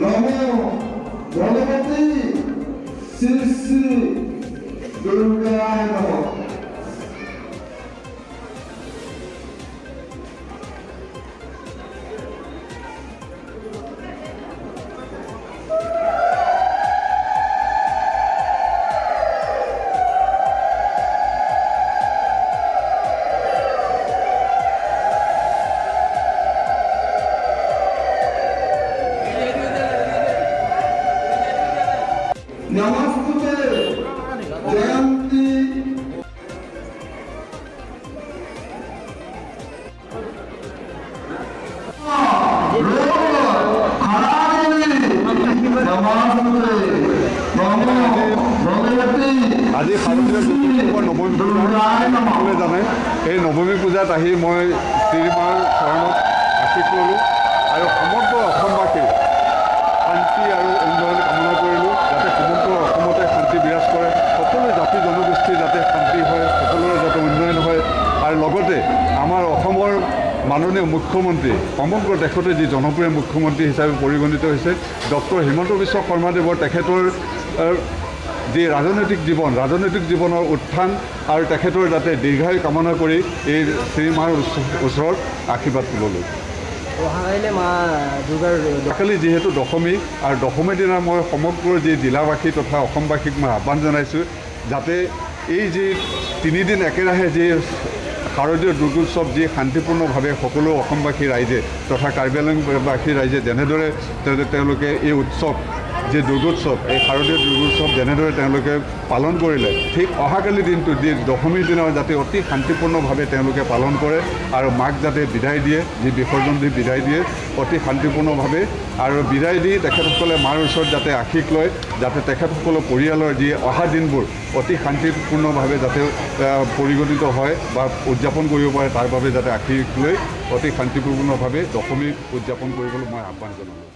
নমো ভগবতী শ্ৰী শ্ৰী দুৰ্গায় নমঃ। নমস্তুতে জয়ন্তী। নমস্তুতে নমো ভগবতী। আজি শাৰদীয় দুৰ্গোৎসৱৰ নৱমী পূজা সকলোৱে জানে। এই নৱমী পূজাত আহি মই শ্ৰীমাৰ চৰণত আশীষ ল'লোঁ আৰু সমগ্ৰ অসমবাসীৰ শান্তি আৰু উন্নয়ন কামনা কৰিলোঁ, যাতে সমগ্ৰ অসমতে শান্তি বিৰাজ কৰে, সকলো জাতি জনগোষ্ঠীৰ যাতে শান্তি হয়, সকলোৰে যাতে উন্নয়ন হয়। আৰু লগতে আমাৰ অসমৰ মাননীয় মুখ্যমন্ত্ৰী, সমগ্ৰ দেশতে যি জনপ্ৰিয় মুখ্যমন্ত্ৰী হিচাপে পৰিগণিত হৈছে, ডক্টৰ হিমন্ত বিশ্ব শৰ্মাদেৱৰ তেখেতৰ যি ৰাজনৈতিক জীৱন, ৰাজনৈতিক জীৱনৰ উত্থান আৰু তেখেতৰ যাতে দীৰ্ঘায়ু কামনা কৰি এই শ্ৰীমাৰ ওচৰত আশীৰ্বাদ ল'লোঁ। অহাকাইলৈ মা দুৰ্গাৰ কালি যিহেতু দশমী আৰু দশমীৰ দিনা মই সমগ্ৰ যি জিলাবাসী তথা অসমবাসীক মই আহ্বান জনাইছোঁ, যাতে এই যি তিনিদিন একেৰাহে যি শাৰদীয় দুৰ্গোৎসৱ যি শান্তিপূৰ্ণভাৱে সকলো অসমবাসী ৰাইজে তথা কাৰ্বি আংলংবাসী ৰাইজে যেনেদৰে তেওঁলোকে এই উৎসৱ যি দুৰ্গোৎসৱ, এই শাৰদীয় দুৰ্গোৎসৱ যেনেদৰে তেওঁলোকে পালন কৰিলে, ঠিক অহাকালি দিনটো যি দশমীৰ দিনা যাতে অতি শান্তিপূৰ্ণভাৱে তেওঁলোকে পালন কৰে আৰু মাক যাতে বিদায় দিয়ে, যি বিসৰ্জন দি বিদায় দিয়ে অতি শান্তিপূৰ্ণভাৱে, আৰু বিদায় দি তেখেতসকলে মাৰ ওচৰত যাতে আশীষ লয়, যাতে তেখেতসকলৰ পৰিয়ালৰ যি অহা দিনবোৰ অতি শান্তিপূৰ্ণভাৱে যাতে পৰিগণিত হয় বা উদযাপন কৰিব পাৰে, তাৰ বাবে যাতে আশীষ লৈ অতি শান্তিপূৰ্ণভাৱে দশমী উদযাপন কৰিবলৈ মই আহ্বান জনালোঁ।